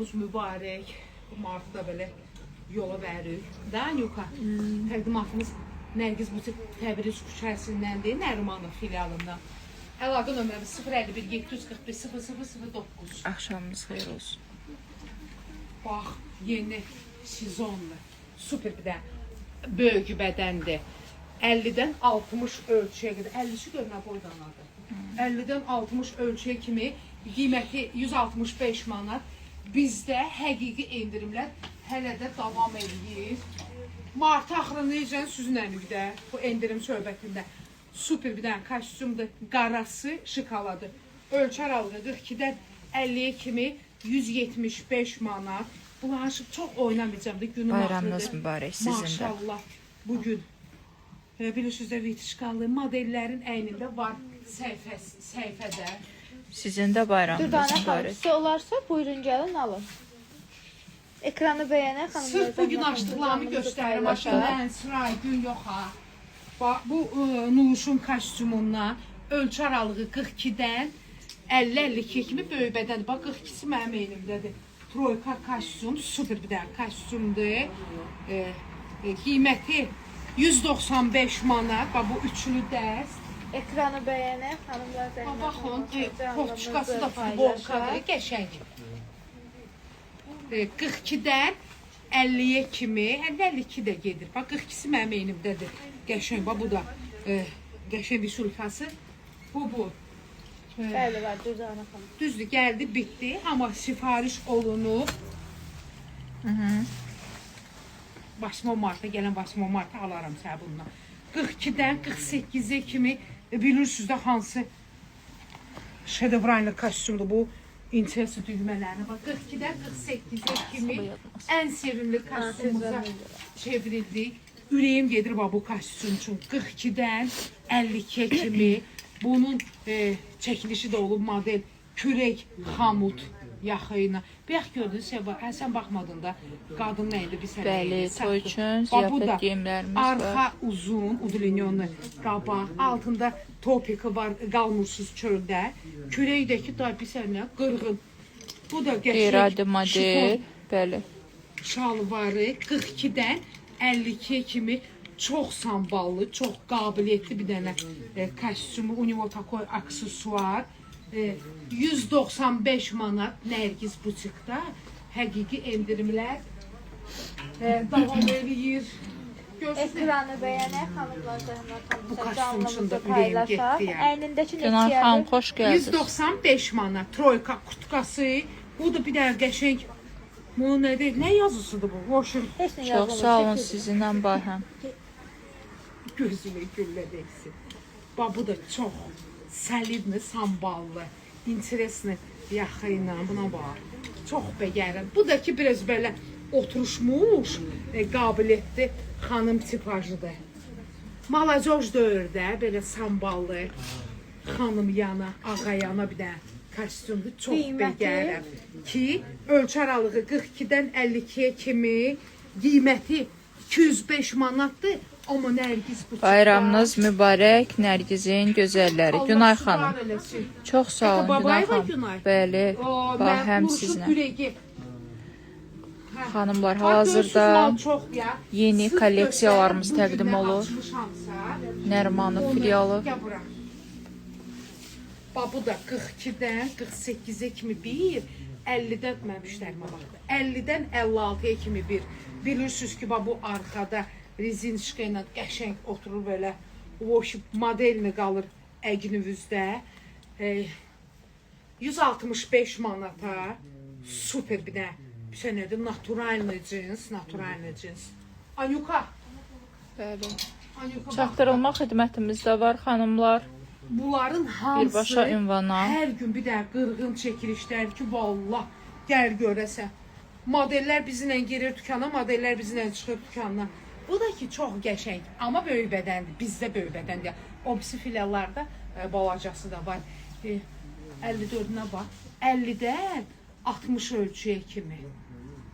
Mübarək. Bu martı da belə yola veririk. Da Nyuka? Təqdimatımız Nərgiz Butik Təbriz küçəsindəndir, Nərimanov filialından. Əlaqə nömrəmiz 051 741 0009. Axşamınız xeyir olsun. Bax, yeni sezonlu. Super bir də böyük bədəndir. 50-dən 60 ölçüyə qədər. 50-si gör nə boydanadır. 50-dən 60 ölçüyə kimi qiyməti 165 manat. Bizdə həqiqi endirimlər hələ də davam eləyir. Mart axırınca süzünənik də bu endirim söhbətində. Super bir dənə kostyumdur. Qarası şokoladı. Ölçü aralığı 42-dən 50-yə kimi 175 manat. Bulaşıq çox oynamayacağım da günün Bayramınız axırıdır. mübarək sizin də. Maşallah. Bugün bilirsiniz də vitişkalı modellərin əynində var səhifədə. Sizin də bayramınız Dürdanə xanım, mübarək. sizə olarsa buyurun gəlin alın. Ekranı bəyənən xanımlar. Sırf bugün zəhmət olmasa açdıqlarımı canlımızı göstərirəm. paylaşaq. Aşağıdan sıra gün yox ha. Bax bu Nuruşun kostyumundan ölçü aralığı 42-dən 50-52 kimi böyük bədəndir. Bax 42-si mənim eynimdədir. Troyka kostyum, super bir dənə kostyumdur. Qiyməti 195 manat. Bax bu üçlü dəst. Ekranı bəyənən xanımlar Bax zəhmət baxın, olmasa kortuşkası da canlımızı futbolkadır, paylaşaq. qəşəng. 42-dən 50-yə kimi, 50-52 də gedir. Bax 42-si mənim eynimdədir. Qəşəng, bax bu da qəşəng bir sulfası. Bu. Bəli var Dürdanə xanım. Düzdür, gəldi, bitdi, amma sifariş olunub. 8 marta gələn 8 marta alaram sənə bundan. 42-dən 48-ə kimi bilirsiniz də hansı şedevraylı kostyumdur bu. İnteresi düymələrinə bax. 42-dən 48-ə kimi ən sevimli kostyumumuza çevrildik. Ürəyim gedir bax bu kostyum üçün. 42-dən 52-yə kimi bunun çəkilişi də olub model kürək xamut yaxı ilə. Bayaq gördün Seva, hə, sən baxmadın da qadın nə idi bir sənə. Bəli, toy üçün Bax, bu ziyafət da geyimlərimiz var. Arxa uzun, udlinyonlu qabaq, altında topiki var, qalmırsınız çöldə. Kürəkdəki da bir sənə qırğın. Bu da qəşəng Qeyri-adi model. şifon Bəli. şalvarı 42-dən 52-yə kimi çox samballı, çox qabiliyyətli bir dənə kostyumu. U него такой aksesuar. 195 manat Nərgiz butikdə həqiqi endirimlər davam eləyir. Görürsünüz, Ekranı bəyənən xanımlar zəhmət Bu olmasa kostyum üçün canlımızı də ürəyim paylaşaq. getdi yəni. Əynindəki Günay xanım, neçəyədir? xoş gəldiniz. 195 manat troyka kurtkası. Bu da bir dənə qəşəng. Bu nədir? Nə yazısıdır bu? Boşun Heç nə Çox yazılmır. sağ olun Çəkil. sizinlə bayram. gözümə güllə dəksin. Bax bu da çox solidni, samballı, interesni yaxı ilə buna bax. Çox bəyənirəm. Bu da ki biraz belə oturuşmuş, qabiliyyətli xanım tipajıdır. Malacoj döyür də belə samballı xanım yana, ağa yana bir dənə kostyumdur. Çox Qiyməti? bəyənirəm ki, ölçü aralığı 42-dən 52-yə kimi qiyməti 205 manatdır. Amma Nərgiz bu Bayramınız mübarək Nərgizin gözəlləri. Allah Günay sübhan xanım. eləsin. Çox sağ olun Günay Babayeva xanım. Günay. Bəli. O, Bax, mən həm Nurşun sizinlə. ürəyi. Hə. Xanımlar, Bax, görürsüz, hal-hazırda mal çox ya. yeni Sırf kolleksiyalarımız göstərirəm, bu təqdim günə olur. açmışamsa, Nərimanov onu filialı. Gəl bura. Bax bu da 42-dən 48-ə kimi bir, 50-dən mənim müştərimə baxdı. 50-dən 56-ya kimi bir. Bilirsiniz ki, bax bu arxada rezinçka ilə qəşəng oturur belə. O modelini qalır əgnivizdə. 165 manata super bir dənə bir sənədir naturalny cins, naturalny cins. Anyuka, Bəli. Anyuka bax. Çatdırılma xidmətimiz də var xanımlar. Bunların hamısı Birbaşa ünvana. hər gün bir dənə qırğın çəkilişlər ki, vallah gəl görəsən. Modellər bizimlə girir dükana, modellər bizimlə çıxır dükandan. Bu da ki çox qəşəng, amma böyük bədəndir. Bizdə böyük bədəndir. O birisi filiallarda balacası da var. 54-nə bax. 50-dən 60 ölçüyə kimi.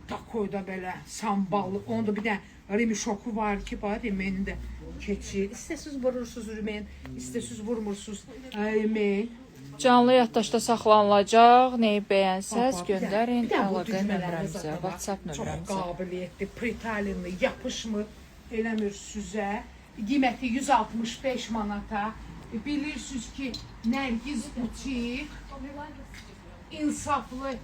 Takoy da belə samballı. Onda bir dənə remişoku var ki, bax remeni də keçir. İstəsiz vurursunuz remen, istəsiz vurmursunuz remen. Canlı yaddaşda saxlanılacaq. Nəyi bəyənsəz Bax, bir dənə- göndərin bir dənə bu əlaqə düymələri nömrəmizə, zada bax. WhatsApp Çox nömrəmizə. qabiliyyətli, pritalinli, yapışmır, eləmir süzə. Qiyməti 165 manata. Bilirsiniz ki, Nərgiz butik insaflı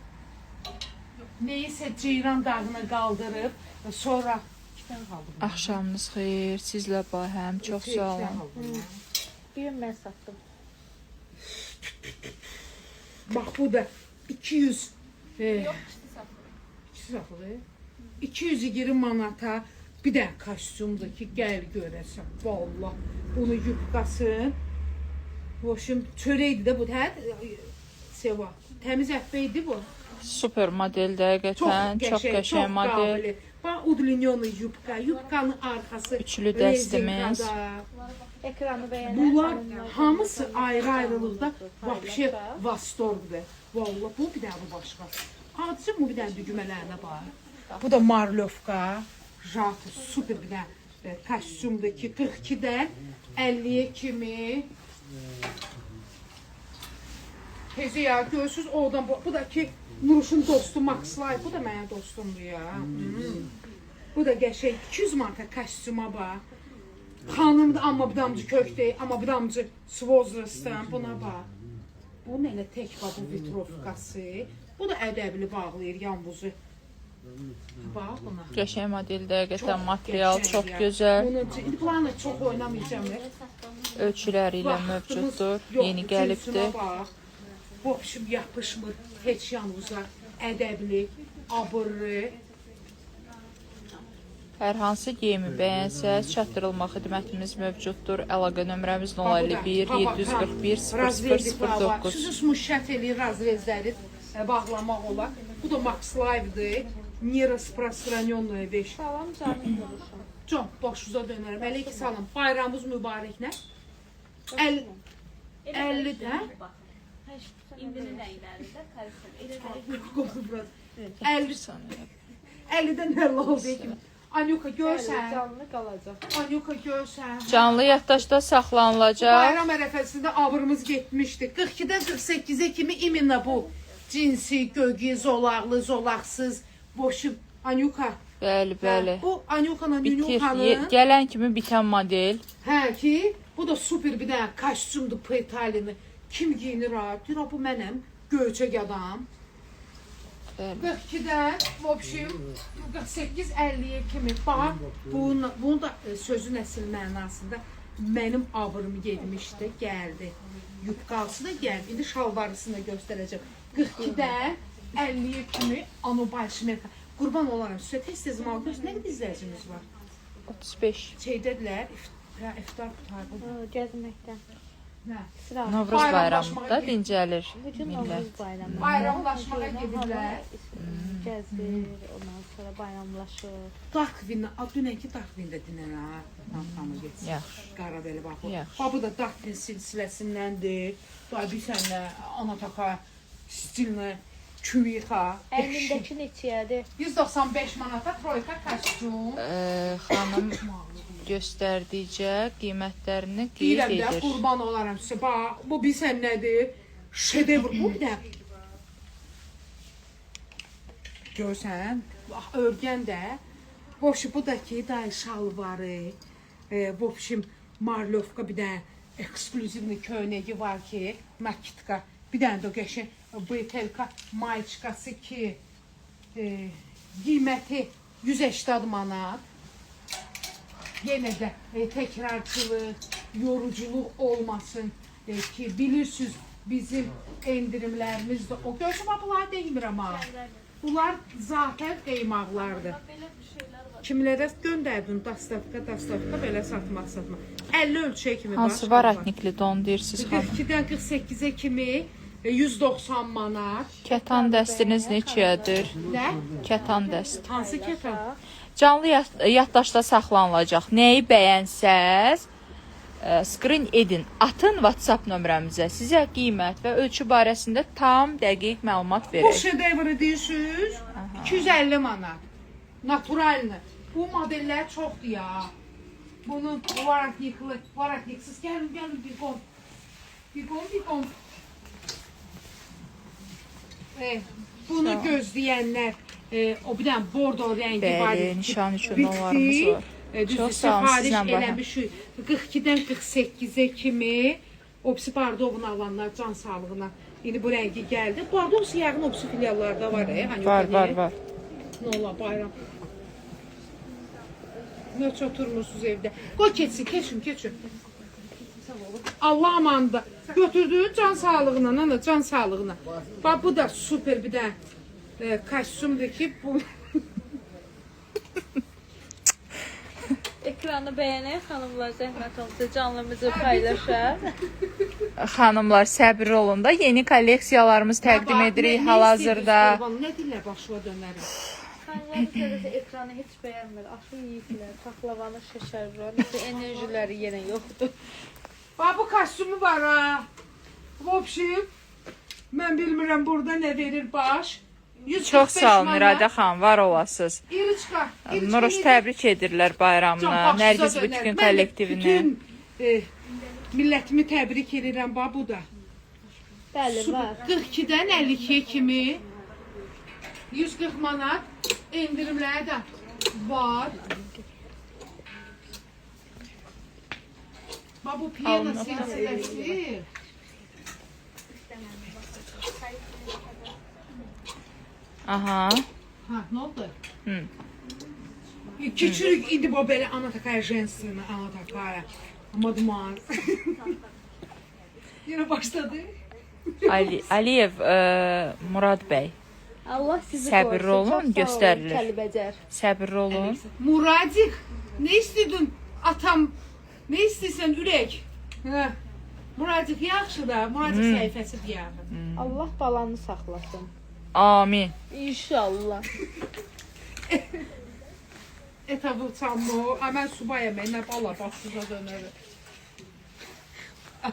neyisə Ceyran dağına qaldırıb, sonra iki dənə qaldı. bundan. Axşamınız xeyir, sizlə bahəm. Çox İki sağ dənə olun. qaldı bundan. Bir gün mən satdım. Bax bu da 200 Yox, ikisi satılır. 220 manata bir dənə kostyumdur ki, gəl görəsən. Vallah bunu yubqasın. Boşum çörəkdir də bu, hə? Seva. Təmiz əppə idi bu. Super model dəqiqətən, çox qəşəng model. qabiliyyət. Bax udlinyonu yubka, yubkanın arxası Üçlü dəstimiz. rezinkada. Ekranı bəyənən Bunlar xanımlar hamısı göndərin. ayrı-ayrılıqda vəbşe Paylaşaq. vastorqdur. Vallah bu bir dənə bu başqa. Adicə bu bir dənə düymələrinə bax. Bu da marlyovka, jat super bir dənə kostyumdur ki 42-dən 50-yə kimi. Tezə ya görürsüz oradan bu da ki Nuruşun dostu Max Life, bu da mənim dostumdur ya. Hmm. Bu da qəşəng 200 manata kostyuma bax. Xanımdır, amma bir damcı kök deyil, amma bir damcı svozrastdan buna bax. Bunun elə tək bax bu vitrovkası. Bu da ədəbli bağlayır yanbuzu. Bax buna. Qəşəng model dəqiqətən, material qəşəng çox ya. gözəl. Bunun indi bunlarla çox oynamayacağam. Ölçüləri ilə Vaxtımız mövcuddur. yoxdur, Yeni gəlibdir. cinsinə bax. Vopşim yapışmır heç yanınıza. Ədəbli, abırlı. Hər hansı geyimi bəyənsəz, çatdırılma xidmətimiz mövcuddur. Əlaqə nömrəmiz 051 741 0009. Sizi müşət eləyir razrezləri bağlamaq olar. Bu da Max Live-dır. Не распространенная вещь. Salam canım görüşüm. Can, başınıza dönərəm. Əleyki salam. Bayramımız mübarək nə? 50 də. İndinin rənglərində karışır. Elə də Qoy biraz. 50 Saniyə. 50-dən 50 oldu ki. Anyuka görsən, Canlı qalacaq. Anyuka görsən. Canlı yaddaşda saxlanılacaq. Bayram ərəfəsində abrımız getmişdi. 42-dən 48-ə kimi imенно bu cinsi, gögi, zolaqlı, zolaqsız, boşu Anyuka. Bəli, bəli. Hə, bu Anyuka'nın, Bitir. Nyunyukanın. Gələn kimi bitən model. Hə ki, bu da super bir dənə kostyumdur petalini. Kim giyinir ha? Deyir, ha, bu mənəm, göyçək adam. Bəli. 42-dən, vəbşim, 48-50-yə kimi. Bax, bunun da sözün əsl mənasında mənim abrım getmişdi, gəldi. Yubqası da gəldi. İndi şalvarısını da göstərəcəm. 42-dən 50-yə kimi Anobay Şmerka. Qurban olaram sizə tez-tez mal göz. Nə qədər izləyicimiz var? 35. Şeydədirlər, iftar qurtardı. Gəzməkdən. Nə? Sıra. Novruz Bayramlaşmağa bayramında gedib. dincəlir Bu gün Novruz millət. bayramı. Bayramlaşmağa gedirlər. Gəzir, ondan sonra bayramlaşır. Darkvin, dünənki Darkvində dinən ha. Tamam getsin. Yaxşı. Qara belə bax bu. Yaxşı. Bax bu da Darkvin silsiləsindəndir. Daha bir sənə ana taka stilini küyxa. Əynindəki neçəyədir? 195 manata troyka kostyum. Xanım göstərdikcə qiymətlərini qeyd Deyirəm də edir. qurban olaram sizə. Bax bu bilsən nədir? Şedevr bu bir də. Görsən, bax örgən də. Boş bu da ki, day şalvarı, vopşim marlovka bir dənə eksklüzivni köynəyi var ki, nakitka. Bir dənə də o qəşəng betelka mayçkası ki, qiyməti 180 manat. Yenə də təkrarçılıq, yoruculuq olmasın ki, bilirsiniz bizim endirimlərimiz də o. Görürsən, bax, bunları demirəm ha. Bunlar zaten qeymaqlardır. belə bir şeylər var. Kimlərə göndərdin dastavka, dastavka belə satmaq, satmaq. 50 ölçüyə kimi Hansı var. varatnikli don deyirsiniz xanım? 42-dən 48-ə kimi 190 manat. Kətan dəstiniz neçəyədir? Nə? Kətan dəst. Hansı kətan? Canlı yaddaşda saxlanılacaq. Nəyi bəyənsəz, screen edin, atın WhatsApp nömrəmizə. Sizə qiymət və ölçü barəsində tam dəqiq məlumat Bu verək. şedevrı deyirsiniz 250 manat. Naturalni. Bu modellər çoxdur ya. Bunun varatnikli, varatniksiz. Gəlin, gəlin bir qon. Bir qon, bir qon. Bunu gözləyənlər, o bir dənə bordo rəngi var. Bəli, idi ki, nişan üçün bitdi. onlarımız var. Düzdür, Çox sağ olun, sifariş sizlə bayram. eləmişik. 42-dən 48-ə kimi o birisi bardovunu alanlar can sağlığına. İndi bu rəngi gəldi. Bardovsu yəqin o birisi filiallarda var. Hani Var, var, var. Nə ola bayram. Nə çox oturmursunuz evdə. Qoy keçsin, keçin, keçin. Allah amandı. Götürdü can sağlığına, nana, can sağlığına. Bax bu da super bir də kostyumdur ki, bu Ekranı bəyənək xanımlar zəhmət olmasa canlımızı paylaşaq. Xanımlar səbirli olun da yeni kolleksiyalarımız təqdim Bax, edirik nə hal-hazırda. istəyirsiniz qurban? Nə dillə başıma dönərəm? Xanımlar sadəcə ekranı heç bəyənmir. Aşı yeyiblər, paxlavanı şəkər vurur. Nəsə enerjiləri yenə yoxdur. Bax bu kostyumu var ha. Vobşim, mən bilmirəm burada nə verir baş. 145 Çox sağ olun manat. İradə xanım, var olasınız. İriçka, İriçka Nuruş necə- təbrik edirlər bayramını, Can başınıza Nərgiz dönər. Butikin Mən də kollektivini. Bütün millətimi təbrik edirəm. Bax bu da. Bəli, Super. var. 42-dən 52-yə kimi 140 manat endirimləri də var. Bax bu piyano Alınıb. silsiləsi. Aha. Ha, nə oldu? Hı. Keçirik indi bu belə ana такая женственная, ana такая. Madman. Yine başladı. Ali, Aliyev Murad bəy, Allah sizi Səbirli qorusun. olun, Çox sağ olun, göstərilir. Kəlbəcər. səbirli olun. Muradik, ne istedin atam? Ne istiyorsun ürek? Hə. Muradik yaxşı da, Muradik səhifəsi deyərim. Allah balanı saxlasın. Amin. İnşallah. Eta vurçamı, a mən subayam, nə bala başınıza dönərəm.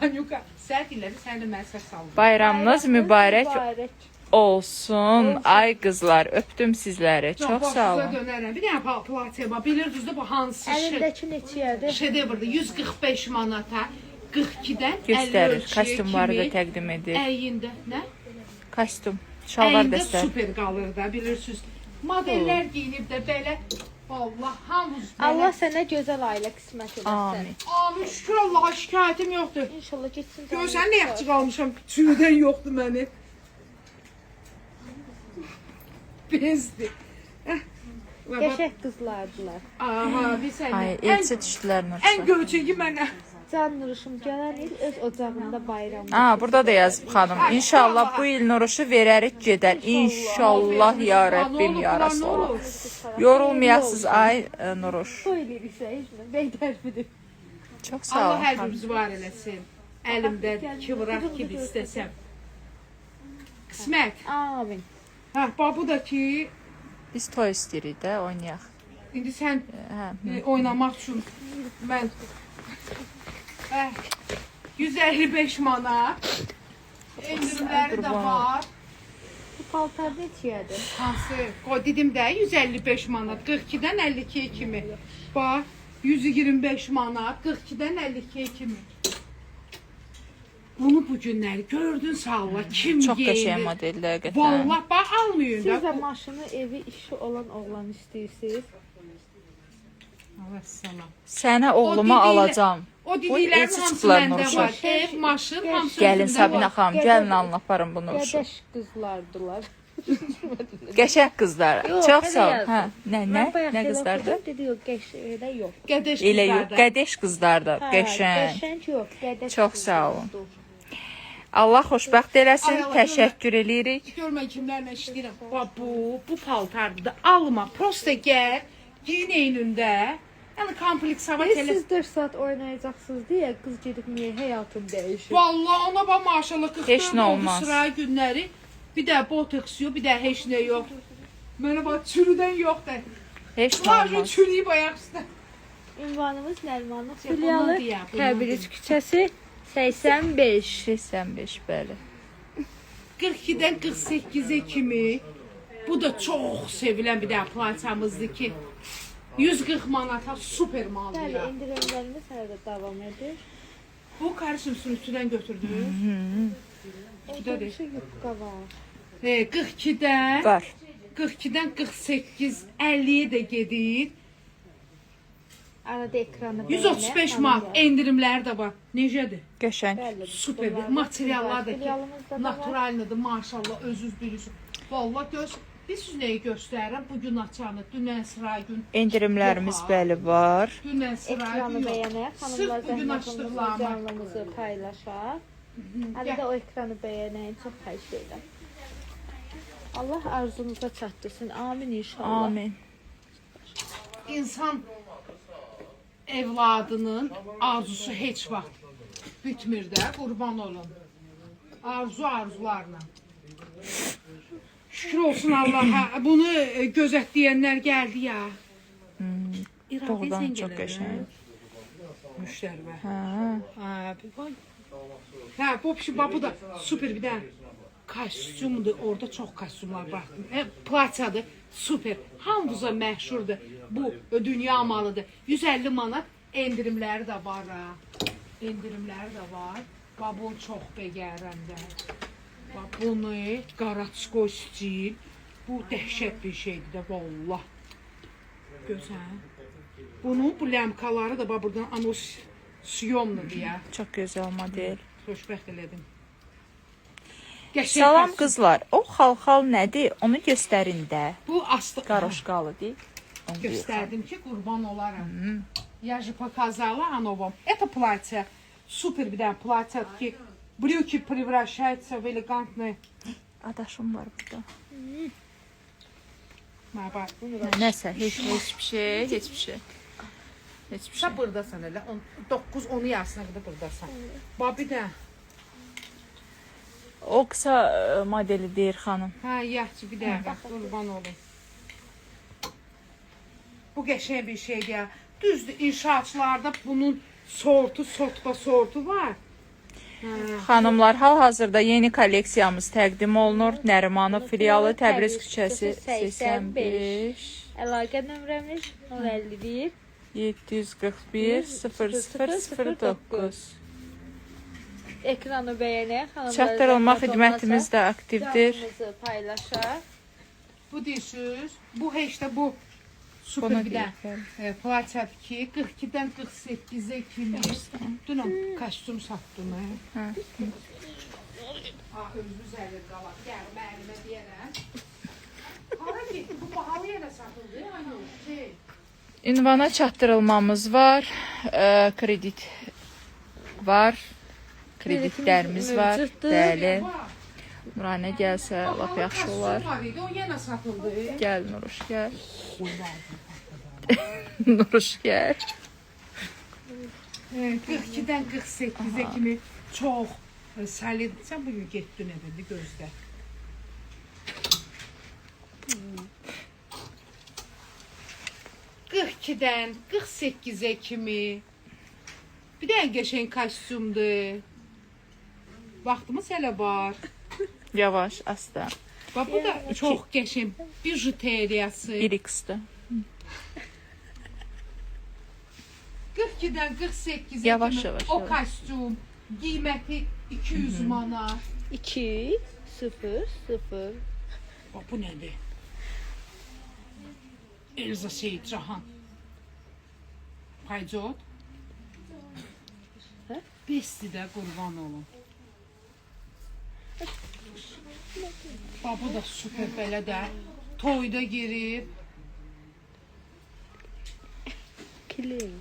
Anyuka, sən dilləri, sən də mənə səs saldın. Bayramınız mübarək Mübarək. olsun. Ay qızlar, öpdüm sizləri. Can, Çox sağ başınıza olun. dönərəm. Bir dənə platiya var, bilirsiniz də bu hansı şey? Əlindəki neçəyədir? Şedevrdir. 145 manata 42-dən 50 Göstərir. ölçüyə Kostyumları da kimi təqdim edir. Əyində, nə? Kostyum, şalvar Əyində dəstə. super qalır da, bilirsiniz. Modellər geyinib də belə, Allah hamımız belə. Allah sənə gözəl ailə qismət eləsin. Amin. Amin, şükür Allaha şikayətim yoxdur. İnşallah getsin. Görsən nə yaxşı qalmışam, çürüdən yoxdur məni. Bezdi. Eh, bax, Qəşəng qızlardılar. Aha, bir saniyə. Ay, Ən, elçi düşdülər ən Nurşa. göyçəyi mənə. Can Nuruşum gələn il öz ocağında bayram. Aa, burada da yazıb xanım. İnşallah bu il Nuruşu verərik gedər. İnşallah ya Rəbbim ya Nə Rəsulullah. olur? Yorulmayasınız ay Nuruş. Toy eləyiriksə heç nə, bəy tərfidir. Çox sağ Allah olun. hər xanım. birimizi var eləsin. Əlimdə kıvraq kimi istəsəm. Qismət. Amin. Hə, bax bu da ki, Biz toy istəyirik də, oynayaq. indi sən Hə. oynamaq üçün mən 155 manat endirimləri də Qurban var. Bu paltar neçəyədir? Hansı? Qoy dedim də 155 manat 42-dən 52-yə kimi. Bax 125 manat 42-dən 52-yə kimi. Bunu bu günləri gördün sağ Allah kim Çox qəşəng geyinir? modellər həqiqətən. Vallahi bax almayın Siz da. də maşını, evi, işi olan oğlan istəyirsiniz. Allah salam. Sənə oğluma O dediyi- alacam. O Oy, dediklərin elçi hamısı çıxdılar məndə Nurşa. var. Ev, maşın, hamısı Gəlin özümdə Sabinə var. xanım, gəlin alın aparın bu Nurşu. Qədəş qızlardılar. Qəşəng qızlar. Yox, Çox elə sağ ol. yazdım. Hə, nə, nə? Mən bayaq Nə elə qızlardır? oxudum, Dedi yox, qəş elə yox. Qədəş Elə yox, qızlardan. qədəş qızlardır. Hə, Qəşəng. Qəşəng yox, qədəş. Çox sağ olun. qızlardır. Allah xoşbəxt eləsin. Ay Allah, Təşəkkür eləyirik. Gör mən kimlərlə işləyirəm. Bax bu paltardır da alma. Prosta gəl, geyin eynində. Yəni kompleks hava Biz elə. siz 4 saat oynayacaqsınız deyə qız gedib niyə həyatım dəyişir? Vallahi ona bax maşallah 44 Heç nə oldu olmaz. sıra günləri. Bir də botoks yox, bir də heç nə yox. Mənə bax çürüdən yoxdur. Heç nə Bunlar olmaz. çürüyüb ayaq üstə. Ünvanımız Nərmanlıq Bundan filialı, deyə, bundan Təbriz küçəsi 85. 85 bəli. 42-dən 48-ə kimi. Bu da çox sevilən bir də platamızdır ki 140 manata super maldır. Bəli, ya. endirimlərimiz hələ də davam edir. Bu karışımsın üstündən götürdünüz. O Üstüdədir. dönüşü yufka var. 42-dən Var. 42-dən 48, 50-yə də gedir. Arada ekranı bəyənək. 135 manat endirimləri də var. Necədir? Qəşəng. Bəli, Super bir bunlar materiallar da ki, filialımızda da var. naturallıdır maşallah özünüz bilirsiniz. Vallahi göz biz siz nəyi göstərirəm? Bu gün açanı, dünən sıra gün, Endirimlərimiz Yox ha. bəli var. dünən sıra Ekranı gün yox. bəyənək, Sırf xanımlar bu gün zəhmət olmasa açdıqlarımı. canlımızı paylaşaq. Arada o ekranı bəyənəyin, çox xahiş edirəm. Allah arzunuza çatdırsın. Amin inşallah. Amin. İnsan evladının arzusu heç vaxt bitmir də, qurban olum. Arzu arzularla. Şükür olsun Allaha. Bunu gözətləyənlər gəldi ya. İradə Doğrudan zəng çox elədi. qəşəng. Müştəri var. Hə. Ha, bir vay. Hə, bu pişi bax bu da super bir də kostyumdur. Orada çox kostyumlar baxdım. Platiyadır. Super. Hamımıza məşhurdur. Bu dünya malıdır. 150 manat endirimləri də var ha. Endirimləri də var. Bax bunu çox bəyənirəm də. Bax bunu Qaratskoy stil. Bu dəhşət bir şeydir də vallah. Gözəl. Bunun bu ləmkaları da bax buradan anos siyomlu deyə. Çox gözəl model. Xoşbəxt elədim. Qəşəng Salam kostyum. qızlar. O xalxal nədir? Onu göstərin də. Bu aslı Qaroşqalı deyil. Onu deyir. gösterdim ki qurban olaram. Я же показала оно вам. Это платье. Супер bir dənə платье ki брюки превращаются в элегантные. Adaşım var burada. Nə bax. Nəsə, heç heç bir şey, heç bir şey. Heç bir şey. Sən buradasan elə. 9 10 yarısına qədər buradasan. Bax bir də. O qısa modeli deyir xanım. Hə, yaxşı bir dəqiqə qurban olum. Bu qəşəng bir şeydir ya. Düzdür, inşaatçılarda bunun sortu, sotba sortu var. Hə. Xanımlar, hal-hazırda yeni kolleksiyamız təqdim olunur. Nərimanov filialı Təbriz küçəsi 85 Əlaqə nömrəmiz 051 741 0009. Ekranı bəyənək, xanımlar. Çatdırılma zəhmət xidmətimiz də aktivdir. olmasa Canlımızı paylaşaq. Bu deyirsiniz, bu heç də bu super Bunu bir də deyir. platiyadır ki, 42-dən 48-ə kimi. Dünən kostyum satdım. Hə. Hə. Ha, özünüz əlir qalaq. Gəl, müəllimə deyərəm. Hara getdi? Bu bahalı yerə satıldı. Aynı şey. Ünvana çatdırılmamız var. Kredit var. Kreditlərimiz var. Mövcuddur. Bəli. Bax, Nuranə gəlsə lap bahalı yaxşı kostyum olar. Var idi, o yenə satıldı. Gəl Nuruş, gəl. Nuruş gəl. 42-dən 48-ə kimi çox solid. Sən bu gün getdin evində gözlə. Hmm. 42-dən 48-ə kimi. Bir dənə qəşəng kostyumdur. Vaxtımız hələ var. Yavaş, asta. Bax bu da çox qəşəng bijuteriyası. 1x-dir. 42-dən 48-ə Yavaş, kimi yavaş, o yavaş. kostyum qiyməti 200 manat. 2 0 0 Bax bu nədir? Elza Seyidcahan. Paycot. Hə? Besti də qurban olum. Bax bu da super belə də. Toyda girib. Kilim.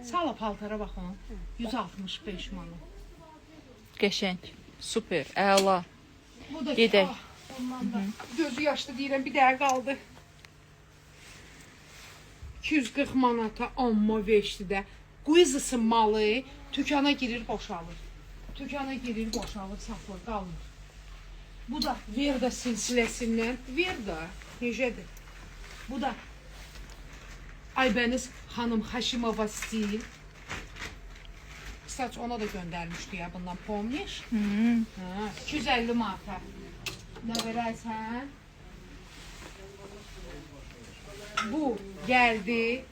Sala paltara baxın. 165 manat. Qəşəng. Super, əla. Bu da Gedək. Ah, bundan da gözü yaşlı deyirəm, bir dəqiqə qaldı. 240 manata amma veşdi də. Quizısın malı tükana girir, boşalır. Tükana girir, boşalır, satılır, qalmır. Bu da Verda silsiləsindən. Verda necədir? Bu da Aybəniz xanım Haşimova stil. Kısaca ona da göndərmişdi ya bundan pomniş. Ha, 250 manata. Nə verərsən? Bu gəldi.